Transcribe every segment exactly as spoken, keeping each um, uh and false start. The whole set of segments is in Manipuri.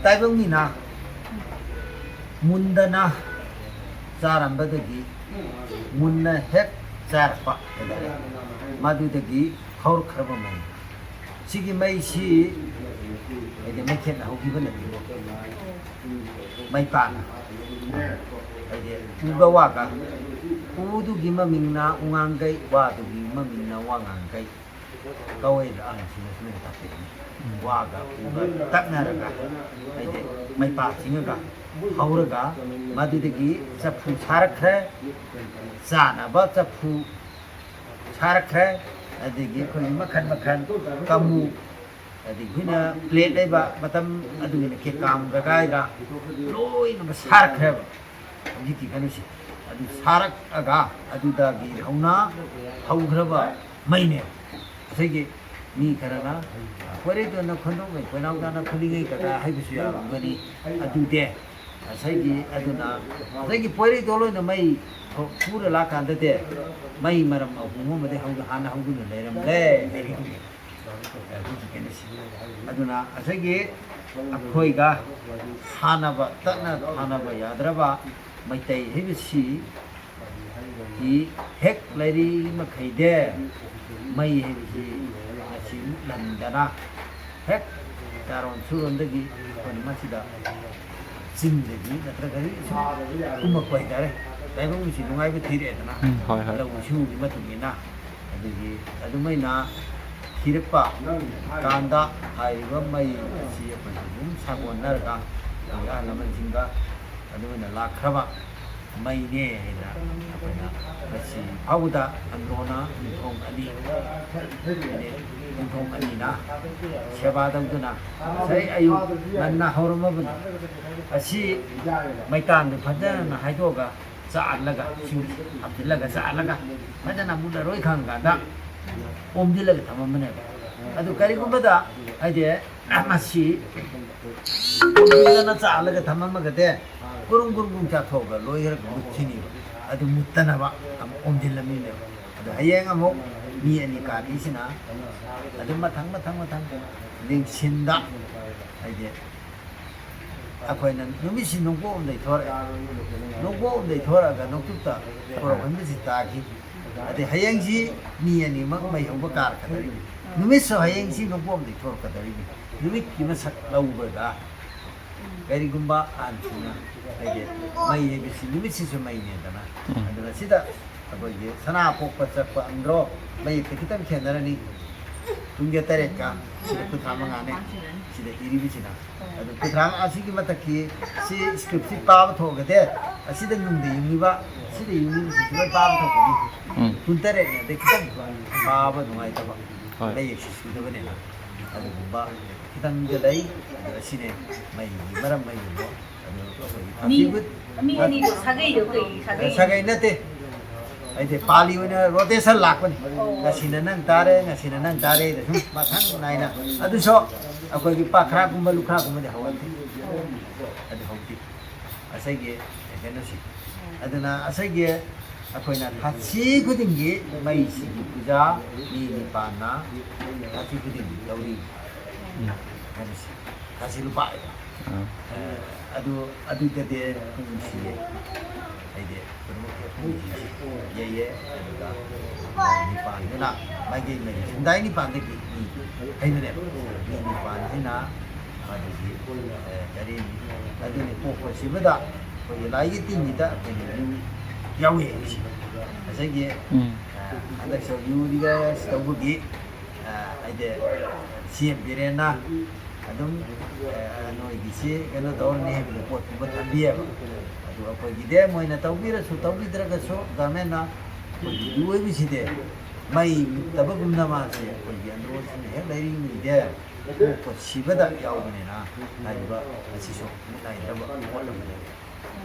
ꯇꯥꯏꯕꯪ ꯃꯤꯅ ꯃꯨꯟꯗꯅ ꯆꯥꯔꯝꯕꯗꯒꯤ ꯃꯨꯟꯅ ꯍꯦꯛ ꯆꯥꯔꯛꯄ ꯍꯥꯏꯇꯥꯔꯦ꯫ ꯃꯗꯨꯗꯒꯤ ꯍꯧꯔꯛꯈ꯭ꯔꯕ ꯃꯩ꯫ ꯁꯤꯒꯤ ꯃꯩꯁꯤ ꯍꯥꯏꯗꯤ ꯃꯩꯈꯦꯠꯅ ꯍꯧꯈꯤꯕ ꯅꯠꯇꯦ꯫ ꯃꯩꯄꯥꯅ ꯍꯥꯏꯗꯤ ꯎꯒ ꯋꯥꯒ, ꯎꯗꯨꯒꯤ ꯃꯃꯤꯡꯅ ꯎꯉꯥꯡꯒꯩ, ꯋꯥꯗꯨꯒꯤ ꯃꯃꯤꯡꯅ ꯋꯥꯉꯥꯡꯒꯩ ꯀꯧꯋꯦꯗ꯫ ꯑꯍꯟꯁꯤꯡꯅ ꯁꯨꯃꯥꯏꯅ ꯇꯥꯛꯄꯤꯔꯝꯃꯤ꯫ ꯋꯥꯒ ꯎꯒ ꯇꯛꯅꯔꯒ ꯍꯥꯏꯗꯤ ꯃꯩꯄꯥ ꯆꯤꯡꯉꯒ ꯍꯧꯔꯒ ꯃꯗꯨꯗꯒꯤ ꯆꯐꯨ ꯁꯥꯔꯛꯈ꯭ꯔꯦ꯫ ꯆꯥꯅꯕ ꯆꯐꯨ ꯁꯥꯔꯛꯈ꯭ꯔꯦ꯫ ꯑꯗꯒꯤ ꯑꯩꯈꯣꯏꯒꯤ ꯃꯈꯜ ꯃꯈꯜ ꯀꯃꯨ, ꯑꯗꯒꯤ ꯑꯩꯈꯣꯏꯅ ꯄ꯭ꯂꯦꯠ ꯂꯩꯕ ꯃꯇꯝ ꯑꯗꯨꯒꯤꯅ ꯀꯦꯀꯥꯝ ꯀꯀꯥꯏꯗ ꯂꯣꯏꯅꯃꯛ ꯁꯥꯔꯛꯈ꯭ꯔꯦꯕ꯫ ꯍꯧꯖꯤꯛꯀꯤ ꯀꯩꯅꯣꯁꯦ ꯑꯗꯨ ꯁꯥꯔꯛꯑꯒ ꯑꯗꯨꯗꯒꯤ ꯍꯧꯅ ꯍꯧꯈ꯭ꯔꯕ ꯃꯩꯅꯦꯕ꯫ ꯉꯁꯥꯏꯒꯤ ꯃꯤ ꯈꯔꯅ ꯄꯣꯏꯔꯩꯗꯣꯟꯅ ꯈꯣꯟꯗꯣꯛꯉꯩ ꯄꯣꯏꯅꯥꯎꯗꯥꯅ ꯈꯨꯂꯤꯉꯩ ꯀꯀꯥ ꯍꯥꯏꯕꯁꯨ ꯌꯥꯎꯔꯝꯒꯅꯤ꯫ ꯑꯗꯨꯗꯦ ꯉꯁꯥꯏꯒꯤ ꯑꯗꯨꯅ ꯉꯁꯥꯏꯒꯤ ꯄꯣꯏꯔꯩꯗꯣꯟ ꯑꯣꯏꯅ ꯃꯩ ꯄꯨꯔ ꯂꯥꯛꯀꯥꯟꯗꯗꯤ ꯃꯩ ꯃꯔꯝ ꯑꯍꯨꯝ ꯑꯃꯗꯤ ꯍꯧ-, ꯍꯥꯟꯅ ꯍꯧꯗꯨꯅ ꯂꯩꯔꯝꯂꯦ ꯍꯥꯏꯔꯤꯗꯨꯅꯤ꯫ ꯑꯗꯨꯅ ꯉꯁꯥꯏꯒꯤ ꯑꯩꯈꯣꯏꯒ ꯁꯥꯟꯅꯕ ꯇꯠꯅ ꯊꯥꯅꯕ ꯌꯥꯗ꯭ꯔꯕ ꯃꯩꯇꯩ ꯍꯥꯏꯕꯁꯤ ꯍꯤ ꯍꯦꯛ ꯂꯩꯔꯤ ꯃꯈꯩꯗꯤ ꯃꯩ ꯍꯥꯏꯕꯁꯤ ꯉꯁꯤ ꯃꯨꯠꯍꯟꯗꯅ ꯍꯦꯛ ꯆꯥꯔꯣꯟ ꯁꯨꯔꯣꯟꯗꯒꯤ ꯑꯩꯈꯣꯏꯅ ꯃꯁꯤꯗ ꯆꯤꯡꯗꯒꯤ ꯅꯠꯇ꯭ꯔꯒ ꯁꯨꯝ ꯀꯨꯝꯃꯛꯄ ꯍꯥꯏꯇꯥꯔꯦ꯫ ꯇꯥꯏꯕꯪ ꯃꯤꯁꯤ ꯅꯨꯡꯉꯥꯏꯕ ꯊꯤꯔꯛꯑꯦꯗꯅ ꯎꯝ, ꯍꯣꯏ, ꯍꯣꯏ꯫ ꯂꯧꯎ ꯁꯤꯡꯎꯒꯤ ꯃꯇꯨꯡ ꯏꯟꯅ ꯑꯗꯒꯤ ꯑꯗꯨꯃꯥꯏꯅ ꯊꯤꯔꯛꯄ ꯀꯥꯟꯗ ꯍꯥꯏꯔꯤꯕ ꯃꯩ ꯑꯁꯤ ꯑꯩꯈꯣꯏꯅ ꯑꯗꯨꯝ ꯁꯥꯒꯣꯟꯅꯔꯒ ꯑꯩꯈꯣꯏꯒꯤ ꯑꯍꯜ ꯂꯃꯟꯁꯤꯡꯒ ꯑꯗꯨꯃꯥꯏꯅ ꯂꯥꯛꯈ꯭ꯔꯕ ꯃꯩꯅꯦ ꯍꯥꯏꯅ ꯑꯩꯈꯣꯏꯅ ꯉꯁꯤ ꯐꯥꯎꯕꯗ ꯑꯟꯗ꯭ꯔꯣꯅ ꯌꯨꯝꯊꯣꯡ ꯑꯅꯤ, ꯍꯥꯏꯗꯤ ꯌꯨꯝꯊꯣꯡ ꯑꯅꯤꯅ ꯁꯦꯕꯥ ꯇꯧꯗꯨꯅ ꯉꯁꯥꯏ ꯑꯌꯨꯛ ꯉꯟꯅ ꯍꯧꯔꯝꯃꯕꯅꯤ꯫ ꯑꯁꯤ ꯃꯩꯇꯥꯟꯗꯨ ꯐꯖꯅ ꯍꯥꯏꯗꯣꯛꯑꯒ ꯆꯥꯛꯍꯜꯂꯒ, ꯏꯁꯤꯡ ꯍꯥꯞꯆꯤꯜꯂꯒ ꯆꯥꯛꯍꯜꯂꯒ ꯐꯖꯅ ꯃꯨꯠꯂꯔꯣꯏ ꯈꯪꯀꯥꯟꯗ ꯑꯣꯝꯁꯤꯜꯂꯒ ꯊꯝꯃꯝꯕꯅꯦꯕ꯫ ꯑꯗꯨ ꯀꯔꯤꯒꯨꯝꯕꯗ ꯍꯥꯏꯗꯤ ꯃꯁꯤ ꯑꯣꯝꯁꯤꯟꯗꯅ ꯆꯥꯛꯍꯜꯂꯒ ꯊꯝꯃꯝꯃꯒꯗꯤ ꯀꯨꯔꯨꯡ ꯀꯨꯔꯨꯡ ꯀꯨꯔꯨꯡ ꯆꯥꯊꯣꯛꯑꯒ ꯂꯣꯏꯈ꯭ꯔꯒ ꯃꯨꯠꯈꯤꯅꯦꯕ꯫ ꯑꯗꯨ ꯃꯨꯠꯇꯅꯕ ꯑꯃꯨꯛ ꯑꯣꯝꯁꯤꯜꯂꯝꯃꯤꯅꯦꯕ꯫ ꯑꯗꯣ ꯍꯌꯦꯡ ꯑꯃꯨꯛ ꯃꯤ ꯑꯅꯤ ꯀꯥꯕꯤꯁꯤꯅ ꯑꯗꯨꯝ ꯃꯊꯪ ꯃꯊꯪ ꯃꯊꯪ ꯂꯦꯡꯁꯤꯟꯗ ꯍꯥꯏꯗꯤ ꯑꯩꯈꯣꯏꯅ ꯅꯨꯃꯤꯠꯁꯤ ꯅꯣꯡꯄꯣꯛꯂꯣꯝꯗꯩ ꯊꯣꯔꯛꯑꯦ꯫ ꯅꯣꯡꯄꯣꯛꯂꯣꯝꯗꯩ ꯊꯣꯔꯛꯑꯒ ꯅꯣꯡꯆꯨꯞꯇ ꯁꯣꯔꯣꯛ ꯍꯟꯕꯁꯤ ꯇꯥꯈꯤ꯫ ꯑꯗꯩ ꯍꯌꯦꯡꯁꯤ ꯃꯤ ꯑꯅꯤꯃꯛ ꯃꯩ ꯍꯧꯕ ꯀꯥꯔꯛꯀꯗꯧꯔꯤꯕꯅꯤ꯫ ꯅꯨꯃꯤꯠꯁꯨ ꯍꯌꯦꯡꯁꯤ ꯅꯣꯡꯄꯣꯛꯂꯣꯝꯗꯩ ꯊꯣꯔꯛꯀꯗꯧꯔꯤꯕꯅꯤ꯫ ꯅꯨꯃꯤꯠꯀꯤ ꯃꯁꯛ ꯂꯧꯕꯗ ꯀꯔꯤꯒꯨꯝꯕ ꯑꯍꯟꯁꯤꯡꯅ ꯍꯥꯏꯗꯤ ꯃꯩ ꯍꯥꯏꯕꯁꯤ ꯅꯨꯃꯤꯠꯁꯤꯁꯨ ꯃꯩꯅꯦꯗꯅ꯫ ꯎꯝ꯫ ꯑꯗꯨꯅ ꯁꯤꯗ ꯑꯩꯈꯣꯏꯒꯤ ꯁꯅꯥ ꯄꯣꯛꯄ ꯆꯠꯄ ꯑꯟꯗ꯭ꯔꯣ ꯃꯌꯦꯛꯇ ꯈꯤꯇꯪ ꯈꯦꯠꯅꯔꯅꯤ꯫ ꯄꯨꯡꯒꯤ ꯇꯔꯦꯠꯀ ꯁꯤꯗ ꯀꯨꯟꯊ꯭ꯔꯥ ꯃꯉꯥꯅꯦ ꯁꯤꯗ ꯏꯔꯤꯕꯁꯤꯅ꯫ ꯑꯗꯨ ꯀꯨꯟꯊ꯭ꯔꯥ ꯑꯁꯤꯒꯤ ꯃꯊꯛꯀꯤ ꯁꯤ ꯁꯀ꯭ꯔꯤꯞꯁꯤ ꯄꯥꯕ ꯊꯣꯛꯑꯒꯗꯤ ꯑꯁꯤꯗ ꯅꯨꯡꯗ ꯌꯨꯡꯉꯤꯕ ꯁꯤꯗ ꯌꯨꯡꯉꯤꯕꯁꯤꯡꯁꯤ ꯂꯣꯏ ꯄꯥꯕ ꯊꯣꯛꯀꯅꯤ꯫ ꯎꯝ꯫ ꯀꯨꯟꯇꯔꯦꯠꯅꯦ ꯑꯗꯩ ꯈꯤꯇꯪ ꯄꯥꯕ ꯅꯨꯡꯉꯥꯏꯇꯕ꯫ ꯍꯣꯏ꯫ ꯃꯌꯦꯛꯁꯤ ꯁꯨꯗꯕꯅꯤꯅ ꯑꯗꯨꯒꯨꯝꯕ ꯈꯤꯇꯪꯗꯤ ꯂꯩ꯫ ꯑꯗꯣ ꯑꯁꯤꯅꯦ ꯃꯩꯒꯤ ꯃꯔꯝ ꯃꯩꯒꯨꯝꯕ꯫ ꯑꯗꯣ ꯑꯩꯈꯣꯏꯒꯤ ꯃꯤ ꯊꯥꯁꯤꯕꯨ-, ꯃꯤ ꯑꯅꯤꯗꯣ ꯁꯥꯒꯩꯗꯣ ꯀꯩ ꯁꯥꯒꯩ? ꯁꯥꯒꯩ ꯅꯠꯇꯦ꯫ ꯍꯥꯏꯗꯤ ꯄꯥꯂꯤ ꯑꯣꯏꯅ ꯔꯣꯇꯦꯁꯟ ꯂꯥꯛꯄꯅꯤ꯫ ꯑꯣ꯫ ꯉꯁꯤꯅ ꯅꯪ ꯇꯥꯔꯦ, ꯉꯁꯤꯅ ꯅꯪ ꯇꯥꯔꯦ, ꯑꯗ ꯁꯨꯝ ꯃꯊꯪ ꯅꯥꯏꯅ꯫ ꯑꯗꯨꯁꯨ ꯑꯩꯈꯣꯏꯒꯤ ꯄꯥꯈ꯭ꯔꯥꯒꯨꯝꯕ ꯂꯨꯈ꯭ꯔꯥꯒꯨꯝꯕꯗꯤ ꯍꯧꯔꯛꯇꯦ꯫ ꯑꯗꯨ ꯍꯧꯗꯦ꯫ ꯉꯁꯥꯏꯒꯤ ꯀꯩꯅꯣꯁꯤ꯫ ꯑꯗꯨꯅ ꯉꯁꯥꯏꯒꯤ ꯑꯩꯈꯣꯏꯅ ꯊꯥꯁꯤ ꯈꯨꯗꯤꯡꯒꯤ ꯃꯩꯁꯤꯒꯤ ꯄꯨꯖꯥ ꯃꯤ ꯅꯤꯄꯥꯟꯅ ꯊꯥꯁꯤ ꯈꯨꯗꯤꯡꯒꯤ ꯇꯧꯔꯤ꯫ ꯎꯝ꯫ ꯀꯩꯅꯣꯁꯤ꯫ ꯊꯥꯁꯤ ꯂꯨꯄꯥ ꯍꯥꯏꯕ꯫ ꯑꯥ꯫ ꯑ, ꯑꯗꯨ, ꯑꯗꯨꯗꯗꯤ ꯄꯨꯡꯁꯤ ꯍꯥꯏꯗꯤ ꯄꯨꯝꯅꯃꯛꯀꯤ ꯄꯨꯡꯁꯤ ꯌꯩꯌꯦ꯫ ꯑꯗꯨꯒ ꯅꯤꯄꯥꯟꯗꯨꯅ ꯃꯥꯏꯀꯩ ꯃꯔꯤ, ꯁꯨꯝꯗꯥꯏ ꯅꯤꯄꯥꯟꯗꯒꯤ ꯃꯤ ꯍꯩꯕꯅꯦꯕ꯫ ꯃꯤ ꯅꯤꯄꯥꯟꯁꯤꯅ ꯃꯗꯨꯒꯤ, ꯑ, ꯀꯔꯤ, ꯑꯗꯨꯅꯤ ꯄꯣꯛꯄ ꯁꯤꯕꯗ ꯑꯩꯈꯣꯏꯒꯤ ꯂꯥꯏꯒꯤ ꯇꯤꯟꯒꯤꯗ ꯑꯩꯈꯣꯏꯅ ꯌꯨ ꯌꯥꯎꯋꯦ ꯍꯥꯏꯕꯁꯤ꯫ ꯉꯁꯥꯏꯒꯤ, ꯎꯝ꯫ ꯑ, ꯍꯟꯗꯛꯁꯨ ꯌꯨꯔꯤꯒ ꯇꯧꯕꯒꯤ, ꯑ, ꯍꯥꯏꯗꯤ ꯁꯤ ꯑꯦꯝ ꯕꯤꯔꯦꯟꯅ ꯑꯗꯨꯝ, ꯑ, ꯅꯣꯏꯒꯤꯁꯤ ꯀꯩꯅꯣ ꯇꯧꯔꯅꯤ ꯍꯥꯏꯕꯒꯤ ꯄꯣꯠꯀꯨꯝꯕ ꯊꯝꯕꯤꯌꯦꯕ꯫ ꯑꯗꯨ ꯑꯩꯈꯣꯏꯒꯤꯗꯤ ꯃꯣꯏꯅ ꯇꯧꯕꯤꯔꯁꯨ ꯇꯧꯕꯤꯗ꯭ꯔꯒꯁꯨ ꯒꯚꯔꯟꯃꯦꯟꯅ ꯑꯩꯈꯣꯏꯒꯤ ꯌꯨ ꯑꯣꯏꯕꯁꯤꯗꯤ ꯃꯩ ꯃꯨꯠꯇꯕꯒꯨꯝꯅ ꯃꯥꯁꯦ ꯑꯩꯈꯣꯏꯒꯤ ꯑꯟꯗ꯭ꯔꯣꯁꯤꯡ ꯍꯦꯛ ꯂꯩꯔꯤꯉꯩꯗ ꯄꯣꯛꯄ ꯁꯤꯕꯗ ꯌꯥꯎꯕꯅꯤꯅ ꯍꯥꯏꯔꯤꯕ ꯑꯁꯤꯁꯨ ꯃꯨꯠ ꯅꯥꯏꯗ꯭ꯔꯕ ꯄꯣꯠ ꯑꯃꯅꯤ꯫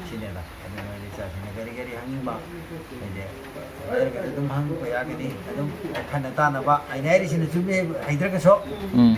ꯁꯤꯅꯦꯗ꯫ ꯑꯗꯨꯅ ꯏꯆꯥꯁꯤꯡꯅ ꯀꯔꯤ ꯀꯔꯤ ꯍꯪꯅꯤꯡꯕ ꯍꯥꯏꯗꯤ ꯂꯩꯔꯒꯗꯤ ꯑꯗꯨꯝ ꯍꯪꯕ ꯌꯥꯒꯅꯤ꯫ ꯑꯗꯨꯝ ꯈꯟꯅ ꯇꯥꯅꯕ ꯑꯩꯅ ꯍꯥꯏꯔꯤꯁꯤꯅ ꯆꯨꯝꯃꯤ ꯍꯩꯇ꯭ꯔꯒꯁꯨ꯫ ꯎꯝ꯫